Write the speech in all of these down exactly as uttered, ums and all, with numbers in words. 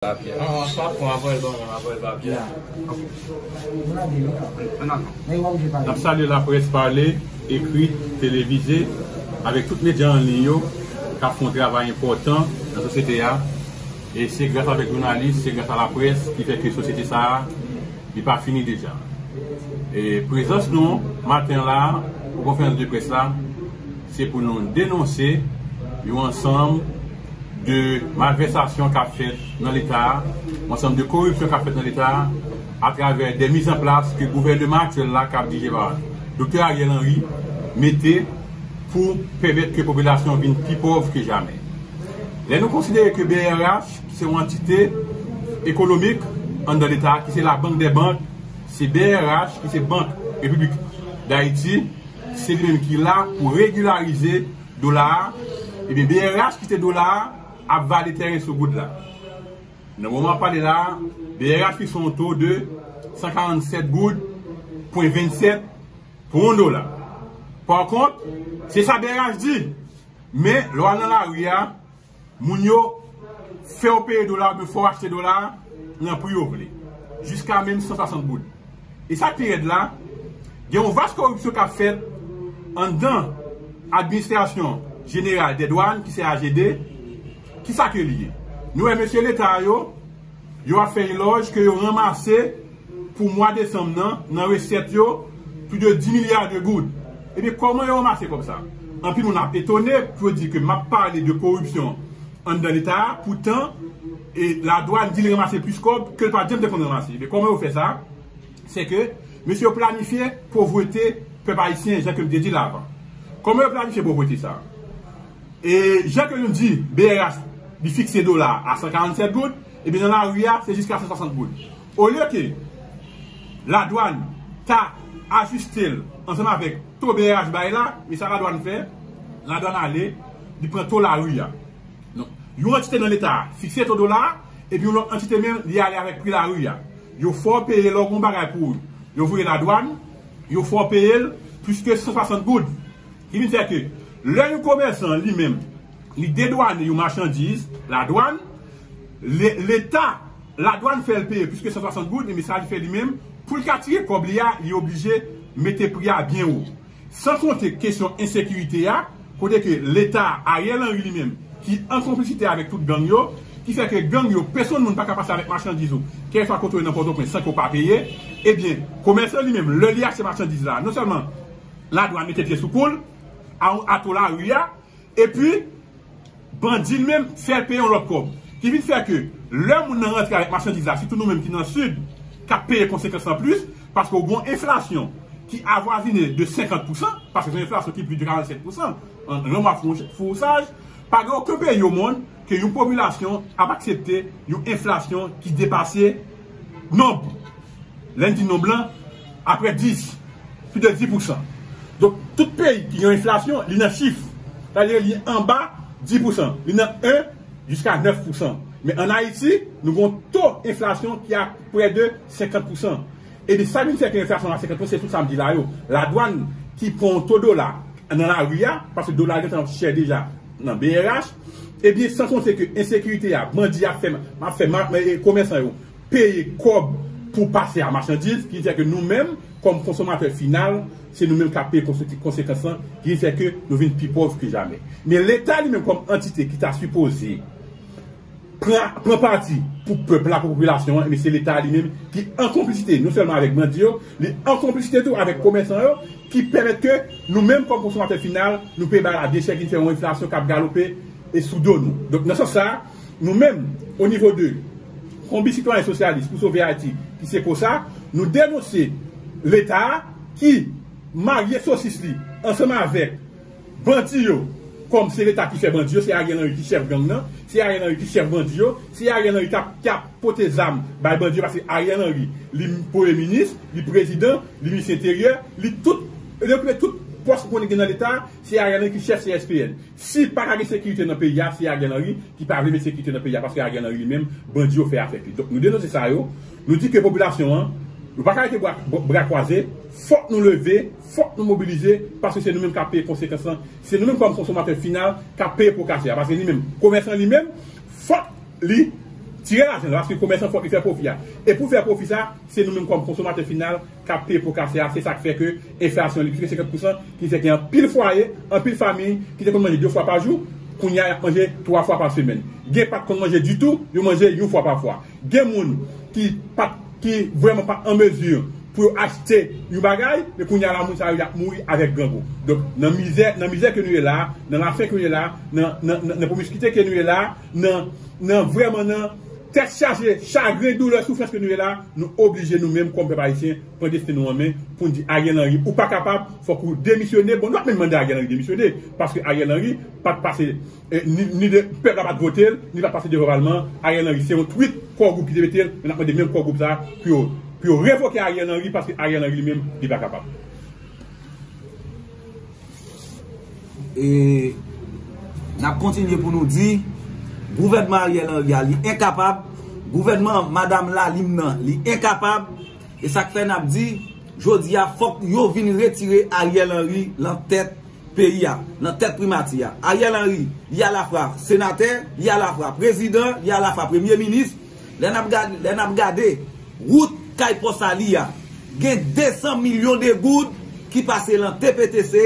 Papye. N ap salye laprès pale, ekri, televize, avèk tout medya an liy yo k ap fè yon travay enpòtan nan sosyete a. E se gras avèk jounalis, se gras a laprès ki fè ke sosyete sa a, li pa fini deja. E prezans nou maten la pou konferans de près la, se pou nou denonse yon ansanm de malvèsasyon k ap fèt nan Leta a, yon ansanm de koripsyon k ap fèt nan Leta a, atravè de mizanplas ke gouvènman aktyèl la k ap dirije pa Doktè Ariel Henry mete pou pèmèt ke popilasyon vin pi pòv ke jamè. Lè nou konsidere ke B R H, ki se yon antite ekonomik anndan Leta a, ki se la bank dè bank, se B R H, ki se Bank Repiblik Dayiti, se li menm ki la pou regilarize dola a, ebyen B R H kite dola a ap vale tèren sou goud la. Nan moman ap pale la, B R H fikse yon to de san karannsèt goud pwen vennsèt pou yon dola. Pa kont, se sa B R H di, men lè w al nan lari a, moun yo fè w peye dola oubyen fè w achte dola nan pri yo vle, jiska menm san swasant goud. E sa k pi rèd la, gen yon vas koripsyon k ap fèt anndan Administrasyon Jeneral dè Dwàn, ki se A G D. Kisa ke li ye? Nou wè mesye Leta yo, yo ap fè elòj ke yo ranmase pou mwa desanm nan, nan resèt yo, plis de dis milya de goud. Ebyen, kòman yo ranmase kòb sa? Anpil moun ap etone pou yo di ke m ap pale de koripsyon anndan Leta a, poutan, e ladwàn di l ranmase plis kòb ke l pa t janm te konn ranmase. Ebyen, kòman yo fè sa? Se ke mesye yo planifye povrete pèp ayisyen, jan ke m te di l avan. Kòman yo planifye povrete sa? E jan ke nou di, B R H, li fikse dola a san karannsèt goud, ebyen nan lari a, se jiska san swasant goud. Olye ke ladwàn ta ajiste l ansanm avèk to B R H bay la, men sa ladwàn fè, ladwàn ale, li pran to lari a. Donk, yon antite nan Leta a fikse to dola a, epi yon lòt antite menm, li ale avèk pri lari a. Yo fè w peye lè w gen yon bagay pou yo voye ladwàn, yo fè w peye l plis ke san swasant goud. Ki vin fè ke lè yon komèsan li menm, li dedwane yon machandiz, ladwàn, le- Leta, ladwàn fè l peye plis ke san swasant goud, men sa li fè li menm, pou l ka tire kòb li a, li oblije mete pri a byen wo. San konte kesyon ensekirite a, kote ke Leta, Ariel Henry li menm, ki an konplisite avèk tout gang yo, ki fè ke gang yo, pèsonn moun pa ka pase avèk machandiz ou, kèlkeswa kote w ye nan Pòtoprens, san ke w pa peye, ebyen, komèsan li menm, lè li achte machandiz la, non sèlman ladwàn mete pye sou kou l, a, a to lari a, epi bandi l menm fè l peye yon lòt kòb. Ki vin fè ke lè moun nan rantre avèk machandiz la, sitou nou menm ki nan Sid, k ap peye konsekans lan plis, paske w gen yon enflasyon ki avwazine de senkant pousan, paske se yon enflasyon ki plis de karannsèt pousan, an yon mwa fou, fou saj, pa gen okenn peyi o mond ke yon popilasyon ap aksepte yon enflasyon ki depase nonb. Lè n di nonb lan, apre dis, plis de dis pousan. Donk, tout peyi ki gen yon enflasyon, li nan chif. Sa vle di li anba dis pousan. Li nan en jiska nèf pousan. Men ann Ayiti, nou gen yon to enflasyon ki a prè de senkant pousan. Epi sa vin fè ke enflasyon a senkant pousan, se tout sa m di la yo. Ladwàn ki pran yon to dola nan lari a, paske dola gentan chè deja nan B R H, ebyen, san konte ke ensekirite a, bandi ap fè, ap fè ma- e, komèsan yo peye kòb pou pase a machandiz, ki fè ke nou menm, kòm konsomatè final, se nou menm k ap peye konse- konsekans lan, ki fè ke nou vin pi pòv ke jamè. Men Leta li menm kòm antite ki ta sipoze pran, pran pati pou pèp la, pou popilasyon an, ebyen se Leta li menm ki an konplisite, non sèlman avèk bandi yo, li an konplisite tou avèk komèsan yo, ki pèmèt ke nou menm kòm konsomatè final, nou peye bagay la byen chè, ki fè yon enflasyon k ap galope e sou do nou. Donk, nan sans sa, nou menm, o nivo de Konbi Sitwayen Sosyalis pou Sove Ayiti, ki se kosa, nou denonse Leta a ki marye sosis li ansanm avèk bandi yo, kòm se Leta ki fè bandi yo, se Ariel Henry ki chèf gang nan, se Ariel Henry ki chèf bandi yo, se Ariel Henry k ap, k ap pote zam bay bandi yo, paske Ariel Henry, li premye minis, li prezidan, li minis enteryè, li tout, li okipe tout pòs ou konnen gen nan Leta, se Ariel Henry ki chèf C S P N. Si pa ka gen sekirite nan peyi a, se Ariel Henry ki pa vle met sekirite nan peyi a, paske Ariel Henry li menm, bandi yo fè afè ak li. Donk, nou denonse sa yo, nou di ke popilasyon an, nou pa ka rete bra, bra kwaze, fòk nou leve, fòk nou mobilize, paske se nou menm k ap peye konsekans lan, se nou menm kòm konsomatè final k ap peye po kase a, paske li menm, komèsan li menm, fòk li Tire lajan la, paske komèsan fòk li fè pwofi a. E pou fè pwofi sa, se nou menm kòm konsomatè final k ap peye po kase a. Se sa k fè ke enflasyon li plis ke senkant pousan, ki fè gen anpil fwaye, anpil fanmi ki te konn manje de fwa pa jou, kounye a y ap manje twa fwa pa semèn. Gen pa t konn manje ditou, yo manje yon fwa pa fwa. Gen moun ki pa t, ki vrèman pa t an mezi pou yo achte yon bagay, men kounye a la, moun sa yo y ap mouri avèk grangou. Donk, nan mizè, nan mizè ke nou ye la, nan lafen ke nou ye la, nan, nan, nan, nan pwomiskite ke nou ye la, nan, nan vrèman nan tèt chaje, chagren, doulè, soufrans ke nou ye la, nou oblije nou menm kòm pèp ayisyen pran desten nou an men pou n di Ariel Henry, ou pa kapab, fòk ou demisyone. Bon, nou pa menm mande Ariel Henry demisyone, paske Ariel Henry pa t pase, eh, ni, ni de, pèp la pa t vote l, ni pa t pase devan palman. Ariel Henry se yon twit kò gwoup ki te mete l, men n ap mande menm kò gwoup sa pou yo, pou yo revoke Ariel Henry, paske Ariel Henry li menm, li pa kapab. E n ap kontinye pou nou di, gouvènman Ariel Henry a, li enkapab, gouvènman madanm Lalim nan, li enkapab, e sa k fè n ap di, jodi a, fòk yo vin retire Ariel Henry lan tèt peyi a, lan tèt primati a. Ariel Henry, li alafwa senatè, li alafwa prezidan, li alafwa premye minis. Lè n ap gade, lè n ap gade wout kay Pòsali a, gen de san milyon de goud ki pase lan T P T C,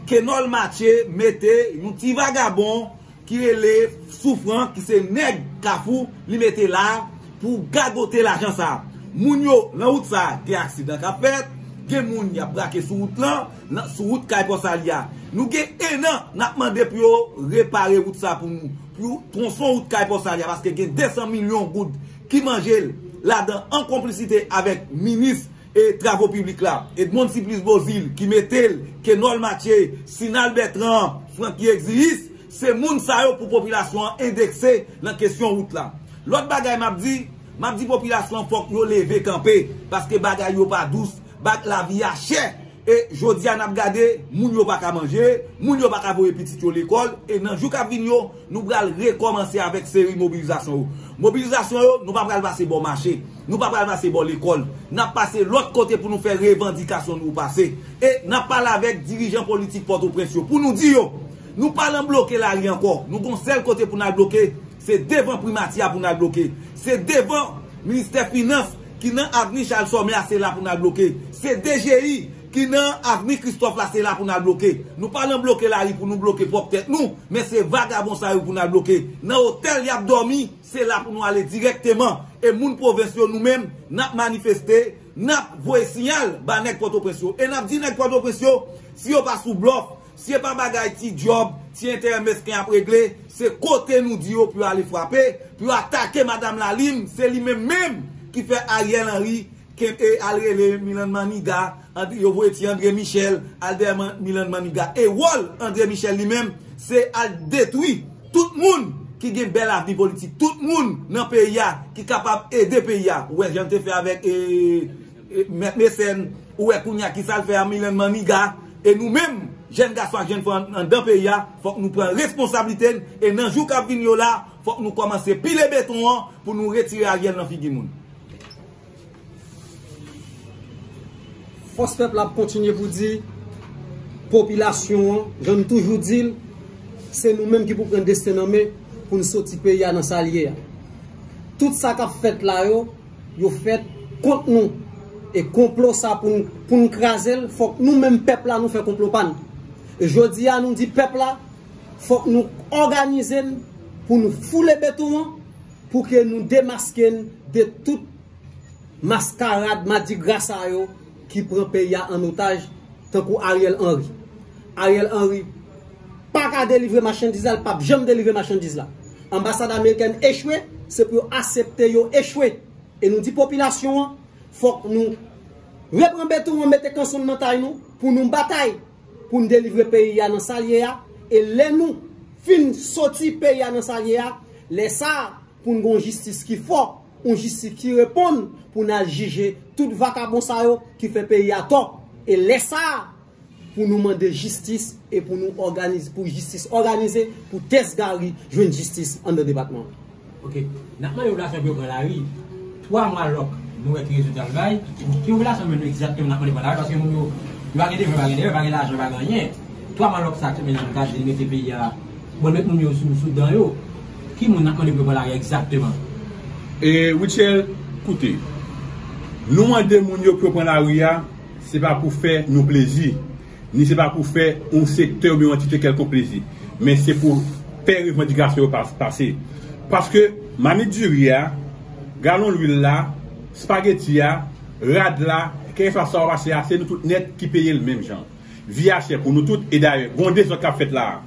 Kenòl Matye mete yon ti vagabon ki rele Soufran, ki se nèg Kafou, li mete la pou gagote lajan sa. Moun yo, lan wout sa, gen aksidan k ap fèt, gen moun y ap brake sou wout lan, lan, sou wout kay Pòsali a. Nou gen ennan, n ap mande pou yo repare wout sa pou nou, pou twonson wout kay Pòsali a, paske gen de san milyon goud ki manje l ladan an konplisite avèk minis e travo piblik la, Edmonde Supplice Beauzile, ki mete l, Kenòl Matye, Sinal Bètran, Francky Exius, se moun sa yo pou popilasyon an endekse lan kesyon wout la. Lòt bagay m ap di, m ap di popilasyon an fòk yo leve kanpe, paske bagay yo pa dous, bak lavi a chè. E jodi a n ap gade, moun yo pa ka manje, moun yo pa ka voye pitit yo lekòl, e nan jou k ap vin yo, nou pral rekòmanse avèk seri mobilizasyon yo. Mobilizasyon yo, nou pa pral pase bò mache, nou pa pral pase bò lekòl, n ap pase lòt kote pou nou fè revandikasyon nou pase. E n ap pale avèk dirijan politik Pòtoprens yo pou nou di yo, nou pa lan bloke lari ankò, nou gon sèl kote pou n al bloke, se devan primati a pou n al bloke. Se devan ministè finans ki nan avni Charles Sommet a, se la pou n al bloke. Se D G I ki nan avni Christophe la, se la pou n al bloke. Nou pa lan bloke lari pou nou bloke pwòp tèt nou, men se vagabon sa yo pou n al bloke. Nan otèl y ap dòmi, se la pou nou ale dirèkteman. E moun pwovens yo, nou menm, n ap manifeste, n ap voye siyal ba nèg Pòtoprens yo. E n ap di nèg Pòtoprens yo, si yo pa sou blòf, si e pa bagay ti djòb, ti enterè mesken y ap regle, se kote nou di yo pou yo ale frape, pou yo atake madanm Lalim, se li menm menm ki fè Ariel Henry kenbe al rele Milan Maniga, André, yo voye ti André Michel al dèyè Man-, Milan Maniga. E wòl André Michel li menm, se al detwi tout moun ki gen bèl avni politik, tout moun nan peyi a ki kapab ede peyi a. Ou wè jan l te fè avèk, e, e, Mèt Mesèn, ou wè kounye a ki sa l fè a Milan Maniga. E nou menm, jèn gason ak jèn fanm an, anndan peyi a, fòk nou pran responsablite n, e nan jou k ap vin yo la, fòk nou kòmanse pile beton an pou nou retire Ariel nan figi moun. Fòs pèp la ap kontinye pou di popilasyon an, jan n toujou di l, se nou menm ki pou pran desten nan men pou n soti peyi a nan sa l ye a. Tout sa k ap fèt la yo, yo fèt kont nou. E konplo sa pou n, pou n kraze l, fòk nou menm pèp la nou fè konplo pa n. E jodi a nou di pèp la, fòk nou òganize n pou nou foule beton an, pou ke nou demaske n de tout maskarad madigra sa yo ki pran peyi a an otaj, tankou Ariel Henry. Ariel Henry pa ka delivre machandiz la, l p ap janm delivre machandiz la. Anbasad amerikèn echwe, se pou yo aksepte yo echwe. E nou di popilasyon an, fòk nou repran beton an, mete kanson n nan tay nou, pou nou batay, pou n delivre peyi a nan sa l ye a. E lè nou fin soti peyi a nan sa l ye a, lè sa a, pou n gen yon jistis ki fò, yon jistis ki reponn, pou n al jije tout vakabon sa yo ki fè peyi a tò. E lè sa a, pou nou mande jistis e pou nou òganize, pou jistis òganize, pou Tès Gary jwenn jistis anndan depatman an. Ok. N ap mande popilasyon pou yo pran lari. Twa mwa lòk, nou wè ki rezilta l bay. Ki popilasyon menm egzakteman n ap mande pran lari? Paske moun yo, yo pa gen devwa, yo pa gen devwa, yo pa gen lajan, yo pa gen anyen. Twa mwa lòk sa, ki menm nan kaz li mete peyi a, bon, l met moun yo sou, sou dan yo. Ki moun n ap mande pou yo pran lari egzakteman? E Rutshelle, koute, nou mande moun yo pou yo pran lari a, se pa pou fè nou plezi, ni se pa pou fè yon sektè oubyen yon antite kèlkonk plezi, men se pou fè revandikasyon yo pas- pase. Paske mamit diri a, galon lwil la, spageti a, rad la, kèlkeswa sa w ap achte a, se nou tout nèt ki peye l menm jan. Vi a chè pou nou tout, e dayè, gen yon dezòd k ap fèt la a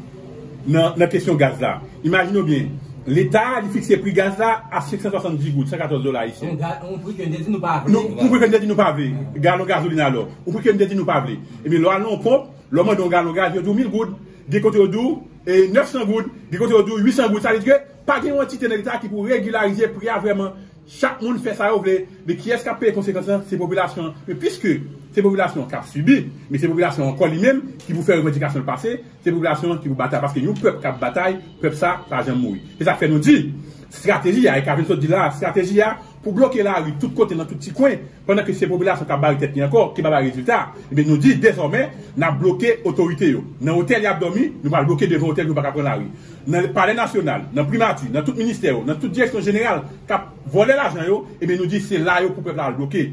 nan, nan kesyon gaz la. Imajine w byen, Leta li fikse pri gaz la a senk san swasanndis goud, san katòz dola ayisyen. Yon ga- yon pri ke n te di nou pa vle. Nou, yon pri ke n te di nou pa vle. Galon gazolin alò. Yon pri ke n te di nou pa vle. Ebyen, lè w al nan yon ponp, lè w mande yon galon gaz, yo di w mil goud. Gen kote yo di w, e, nèf san goud. Gen kote yo di w uit san goud. Sa vle di ke pa gen yon antite nan Leta ki pou regilarize pri a vrèman. Chak moun fè sa yo vle, men kiyès k ap peye konsekans lan? Se popilasyon an. Men piske se popilasyon an k ap sibi, men se popilasyon an ankò li menm ki pou fè revandikasyon l pase, se popilasyon an ki pou batay. Paske yon pèp k ap batay, pèp sa pa janm mouri. Se sa k fè nou di, estrateji a, e Kavin sot di la, estrateji a pou bloke lari tout kote, nan tout ti kwen, pandan ke se popilasyon k ap bare tèt li ankò, ki pa bay rezilta. Ebyen, nou di, dezòmè, n ap bloke otorite yo. Nan otèl y ap dòmi, nou pral bloke devan otèl pou yo pa ka pran lari. Nan Palè Nasyonal, nan Primati, nan tout ministè yo, nan tout direksyon jeneral k ap vòlè lajan yo, ebyen, nou di se la yo pou pèp la al bloke.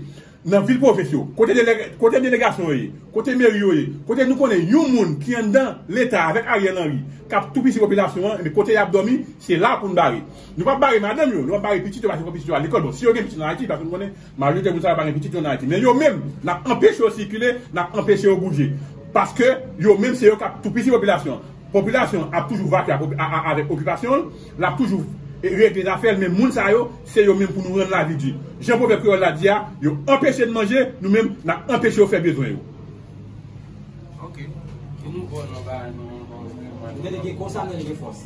Nan vil pwovens yo, kote delege- kote delegasyon yo ye, kote meri yo ye, kote nou konnen yon moun ki anndan Leta avèk Ariel Henry k ap toupisi popilasyon an, ebyen, kote y ap dòmi, se la pou n bare. Nou p ap bare madanm yo, nou p ap bare pitit yo, paske fò pitit yo al lekòl. Bon, si yo gen pitit an Ayiti, paske nou konnen majorite moun sa yo pa gen pitit yo an Ayiti. Men yo menm, n ap anpeche yo sikile, n ap anpeche yo bouje. Paske yo menm, se yo k ap toupisi popilasyon an. Popilasyon an ap toujou vape ak oki- a- a- avèk okipasyon l, l ap toujou regle zafè l, men moun sa yo, se yo menm pou nou rann lavi di. Jan pwovèb kreyòl la di a, yo anpeche n manje, nou menm, n ap anpeche yo fè bezwen yo. Ok. Pou nou bon, nou ba nou. Gade gen konsa nan gen fòs.